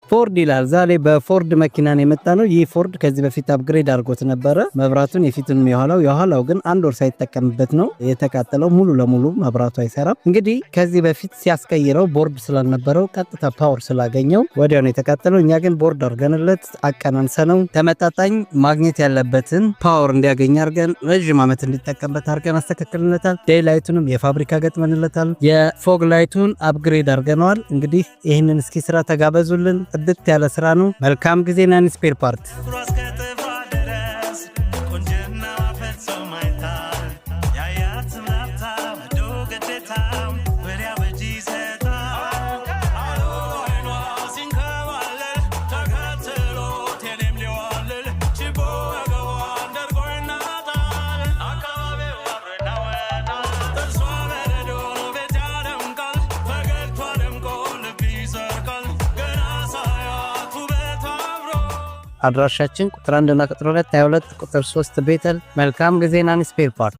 ፎርድ ይላል። ዛሬ በፎርድ መኪናን የመጣ ነው። ይህ ፎርድ ከዚህ በፊት upgrade አድርጎት ነበረ መብራቱን፣ የፊቱንም የኋላው። የኋላው ግን አንድ ወር ሳይጠቀምበት ነው የተቃጠለው። ሙሉ ለሙሉ መብራቱ አይሰራም። እንግዲህ ከዚህ በፊት ሲያስቀይረው ቦርድ ስላልነበረው ቀጥታ power ስላገኘው ወዲያው ነው የተቃጠለው። እኛ ግን ቦርድ አድርገንለት አቀናንሰነው ተመጣጣኝ ማግኘት ያለበትን power እንዲያገኝ አድርገን ረዥም ዓመት እንዲጠቀምበት አድርገን አስተካክልነታል። Day light ኡንም የፋብሪካ ገጥመንለታል። የ fog light ኡን upgrade አድርገነዋል። እንግዲህ ይህንን እስኪ ስራ ተጋበዙልን። ጽድት ያለ ስራ ነው። መልካም ጊዜ። ናኒ Spare Part። ፀጉሯ እስከ ጥፍሯ ድረስ ቁንጅና ፈጽሞ አይታል። ያያትም ላፍታ ወዶ ግዴታ ወዲያ በእጅ ይሰጣል። አሉ አይኗ ሲንከባለል ተከትሎት የኔም ሊዋልል ችቦ ወገቧን ደርቆ ይናጣል። አካባቢው አብሮ ይናወጣል። ጥርሷ በረዶ ቤት ያደምቃል። ፈገግቷ ደምቆ ልብ ይሰርቃል። ገና ሳያት ውበቷ አብሮ አድራሻችን ቁጥር 1 እና ቁጥር 2፣ 22፣ ቁጥር 3 ቤተል። መልካም ጊዜ። ናኒ Spare Part።